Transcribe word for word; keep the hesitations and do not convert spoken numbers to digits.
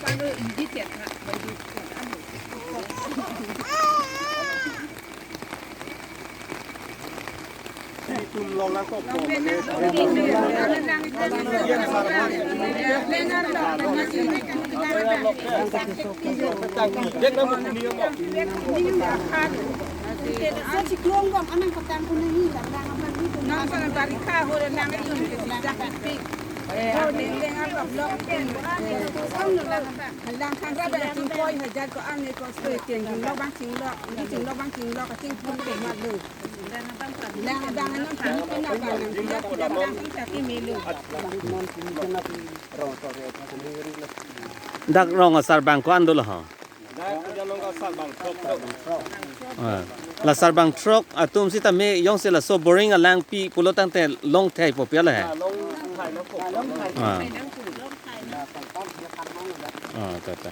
Alo, injit ya, Kak. Bagi, ya, alo. Itum long nangkok. Lang khang ra ba chingkoi hajar ko an ne ko soi keng lok bang chinglok, ni chinglok bang chinglok, chingkoi ke mat lo. Lang bang non chingkoi na bang, lang bang chingkoi me lo. Dak rong asarbang ko-an dolo ho? Ah. La sarbang throk atum sitame jongsi laso boring alangpi pulo tangte long thai po pia la he. Ah. Ah, ta, ta.